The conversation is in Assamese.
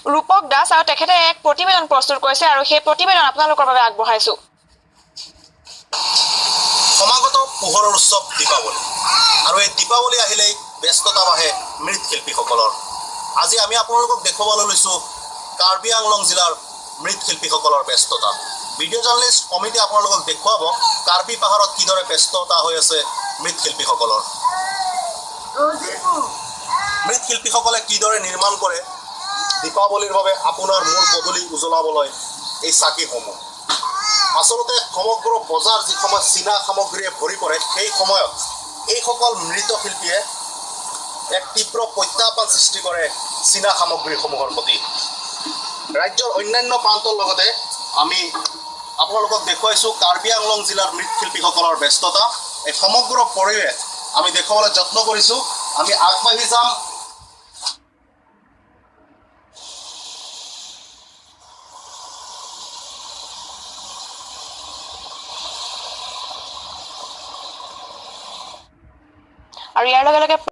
ৰূপক দাস আৰু তেখেতে এক প্ৰতিবেদন প্ৰস্তুত কৰিছে আৰু সেই প্ৰতিবেদন আপোনালোকৰ বাবে আগবঢ়াইছো। সমাগত পোহৰৰ উৎসৱ দীপাৱলী আৰু এই দীপাৱলী আহিলেই ব্যস্ততা বাঢ়ে মৃৎশিল্পীসকলৰ। আজি আমি আপোনালোকক দেখুৱাবলৈ লৈছোঁ কাৰ্বি আংলং জিলাৰ মৃৎশিল্পীসকলৰ ব্যস্ততা। ভিডিঅ' জাৰ্নেলিষ্ট কমিটি আপোনালোকক দেখুৱাব কাৰ্বি পাহাৰত কিদৰে ব্যস্ততা হৈ আছে মৃৎশিল্পীসকলৰ। মৃৎশিল্পীসকলে কিদৰে নিৰ্মাণ কৰে দীপাৱলীৰ বাবে আপোনাৰ মূল পদূলি উজ্বলাবলৈ এই চাকিসমূহ। আচলতে সমগ্ৰ বজাৰ যি সময়ত চীনা সামগ্ৰীয়ে ভৰি পৰে, সেই সময়ত এইসকল মৃৎশিল্পীয়ে এক তীব্ৰ প্ৰত্যাহ্বান সৃষ্টি কৰে চীনা সামগ্ৰীসমূহৰ প্ৰতি। ৰাজ্যৰ অন্যান্য প্ৰান্তৰ লগতে আমি আপোনালোকক দেখুৱাইছোঁ কাৰ্বি আংলং জিলাৰ মৃৎশিল্পীসকলৰ ব্যস্ততা। এই সমগ্ৰ পৰিৱেশ আমি দেখুৱাবলৈ যত্ন কৰিছোঁ। আমি আগবাঢ়ি যাম। আৰু ইয়াৰ লগে লগে